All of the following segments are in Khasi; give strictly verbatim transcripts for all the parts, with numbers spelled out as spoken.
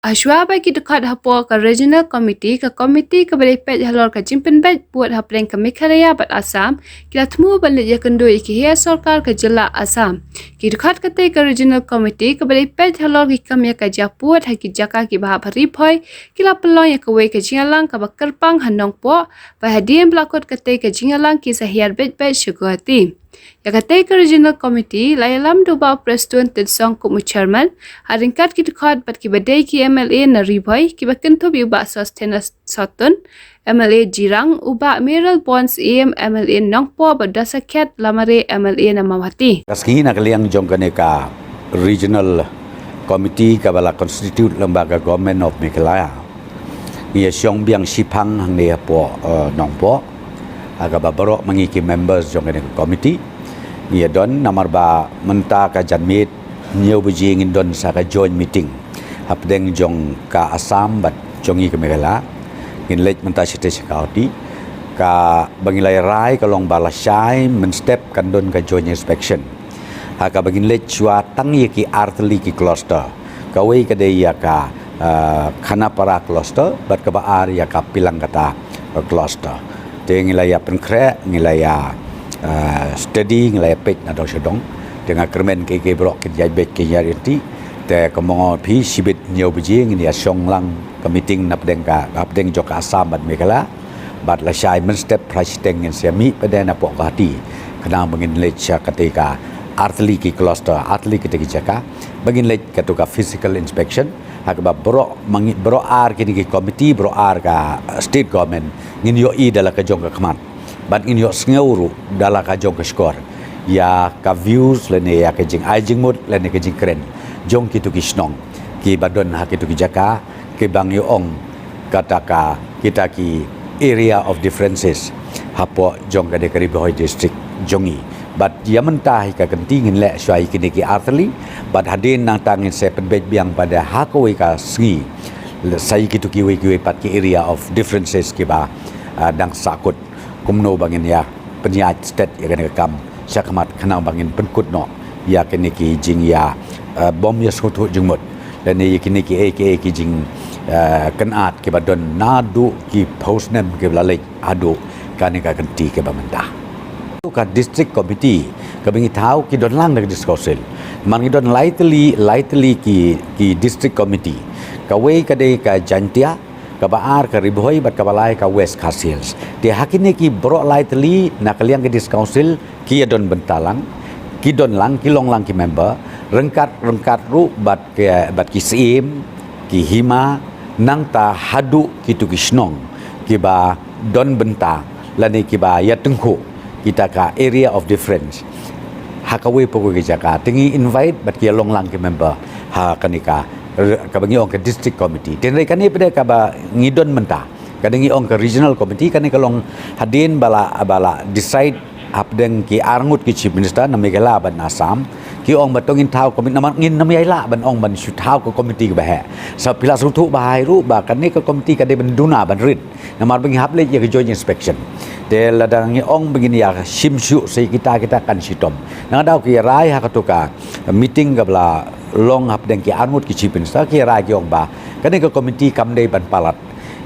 Hashwa ba ki dkhot hapoh ka Regional Committee, ka komiti kaba dei peit halor ka jingpynbeit vote hapdeng ka Meghalaya bad Assam, ki la thmu ban leit ïakynduh ïa ki heh sorkar ka jylla Assam. Ki dkhot katei ka Regional Committee kaba dei peit halor ki kam ïa ka jia vote ha ki jaka kiba hap ha Ri Bhoi, ki la pynlong ïa kawei ka jingïalang kaba kyrpang ha Nongpoh, ba hadien ba la kut katei ka jingïalang ki sa hiar beit beit sha Guwahati. Ïa katei ka Regional Committee la ïalam da u Bah Prestone Tynsong kum u Chairman, ha ryngkat ki dkhot bad kiba dei ki M L A na Ri Bhoi, kiba kynthup ïa u Bah Sosthenes Sohtun, M L A Jirang, u Bah Mayralborn Syiem, M L A Nongpoh, Bah Dasakhiat Lamare, M L A na Mawhati. Ka sngi na ka liang jong kane ka Regional Committee kaba la constitute lyngba ka Government of Meghalaya, ngi ïa shong biang shiphang hangne hapoh, eh, Nongpoh. Ha kaba baroh ma ngi ki members jong kane ka committee ngi ïa don, namar ba mynta ka janmiet hynñiew baje ngin don sa ka joint meeting hapdeng jong ka Assam bad jong ngi ka Meghalaya. Ngin leit mynta shatei sha Guwahati. Kaba ngi la ïa rai ka long ba lashai mynstep kan don ka joint inspection ha kaba ngin leit shuwa tang ïa ki artylli ki cluster. Kawei ka dei ïa ka, eh, Khanapara cluster bad kaba ar ïa ka Pilangkata, eh, cluster. Te ngi la ïa pynkhreh, ngi la ïa, eh, study, ngi la ïa peit na dong sha dong. Te nga kyrmen kiei kiei baroh kin ïa beit kin ïa ïaid. Te kumno phi, shibit hynñiew baje ngin ïa shong lang ka meeting na pdeng ka, hapdeng jong ka Assam bad Meghalaya. Bad lashai mynstep phra shiteng ngin sa ïa mih pat napoh Guwahati, khnang ba ngin leit sha katei ka artylli ki cluster, artylli kitei ki jaka, ba ngin leit kato ka physical inspection. Ha kaba baroh ma ngi, baroh ar kine ki committee, baroh ar ka, eh, state government, ngin ïohi da la ka jong ka khmat bad ngin ïohsngew ruh da la ka jong ka shkor ïa ka views lane ïa ka jingai jingmut lane ka jingkren jong kito ki shnong kiba don ha kito ki jaka kiba ngi ong kata ka, kita ki area of differences hapoh jong ka dei ka Ri Bhoi District jong ngi. Bad ïa mynta hi ka kynti ngin leh shuwa ïa kine ki artylli bad hadien nangta ngin sa pynbeit biang pat ha kawei ka sngi sa ïa kito kiwei kiwei pat ki area of differences kiba, ah, dang sahkut. Kumno ba ngin ïa pynïaid stet ïa kane ka kam sha khmat khnang ba ngin pynkut noh ïa kine ki jingïa, eh, bym ïa sngewthuh jingmut lane ïa kine kiei kiei ki jing, eh, kynad kiba don naduh ki phew snem kiba la leit haduh kane ka kynti kaba mynta. Ka district committee kaba ngi thaw ki don lang da ka district council. Namar ngi don lai tylli, lai tylli ki, ki district committee. Kawei ka dei ka Jaintia, kaba ar ka Ri Bhoi bad kaba lai ka West Khasi Hills. Te ha kine ki baroh lai tylli na ka liang ka district council ki ïa don bynta lang, ki don lang, ki long lang ki member, ryngkat, ryngkat ruh bad ki, bad ki syiem, ki hima, nangta haduh kito ki shnong kiba don bynta lane kiba ïa tyngkhuh kita ka area of difference ha kawei pa kawei ka jaka. Te ngi invite bad ki ïa long lang ki member ha kane ka, kaba ngi ong ka district committee. Te hynrei kane pat kaba ngi don mynta, kane ngi ong ka regional committee, kane ka long hadien ba la, ba la decide hapdeng ki arngut ki chief minister na Meghalaya bad na Assam. Ki ong ba to ngin thaw committee, namar ngin nym ïai lah ban ong ban shu thaw ka committee kaba heh. Sa phi la sngewthuh ba hai ruh ba kane ka committee ka dei ban duna ban rit. Namar ba ngi hap leit ïa ka joint inspection. Te lada ngi ong ba ngin ïa shim shuh sa ïa kita, kita kan shitom. Na ka daw ki rai ha kato ka meeting kaba la long hapdeng ki arngut ki chief minister, ki rai ki ong ba kane ka committee kam dei ban palat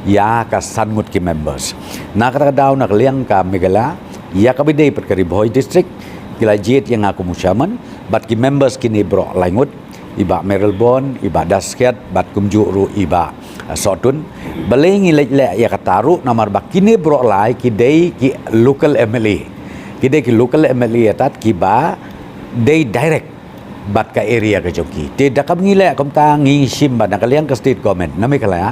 ïa ka san ngut ki members. Na kata ka daw na ka liang ka Meghalaya, ïa kaba dei pat ka Ri Bhoi District, ki la jied ïa nga kum u chairman bad ki members kine baroh lai ngut, i Bah Mayralborn, i Bah Dasakhiat bad kumjuh ruh i Bah, eh, Sohtun. Balei ngi leit leh ïa kata ruh, namar ba kine baroh lai ki dei ki local M L A. Ki dei ki local M L A ïa tat kiba dei direct bad ka area ka jong ki. Te da kaba ngi leh kumta ngi shim ba na ka liang ka state government na Meghalaya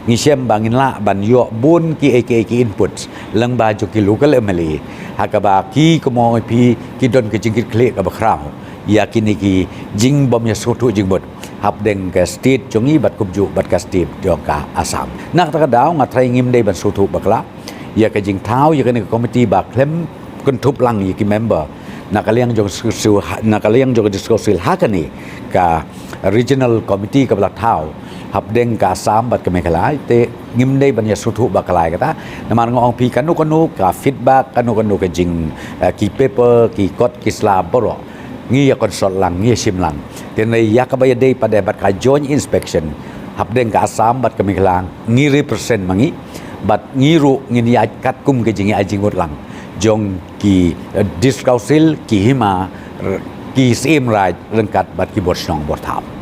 ngi shem ba ngin lah ban ïoh bun kiei kiei ki inputs lyngba jong ki local M L A ha kaba ki kumno phi ki don ka jingkitkhlieh kaba khraw ïa kine ki jingbym ïa sngewthuh jingmut hapdeng ka state jong ngi bad kumjuh bad ka state jong ka Assam. Na kata ka daw nga tharai ngim dei ban sngewthuh bakla ïa ka jingthaw ïa kane ka committee ba khlem kynthup lang ïa ki member na ka liang jong ka district council ha, na ka liang jong ka district council ha kane ka regional committee kaba la thaw hapdeng ka Assam bad ka Meghalaya. Te ngim dei ban ïa sngewthuh bakla ïa kata, namar nga ong phi kano kano ka feedback, kano kano ka jing, eh, ki paper, ki kot ki sla baroh ngi ïa consult lang, ngi ïa shim lang. Te hynrei ïa kaba ïadei pat bad ka joint inspection, hapdeng ka Assam bad ka Meghalaya ngi represent ma ngi, bad ngi ruh ngin ïaid katkum ka jingïaid jingmut lang jong ki, eh, District Council, ki hima, r-, ki Syiem Raij ryngkat bad ki bor shnong bor thaw.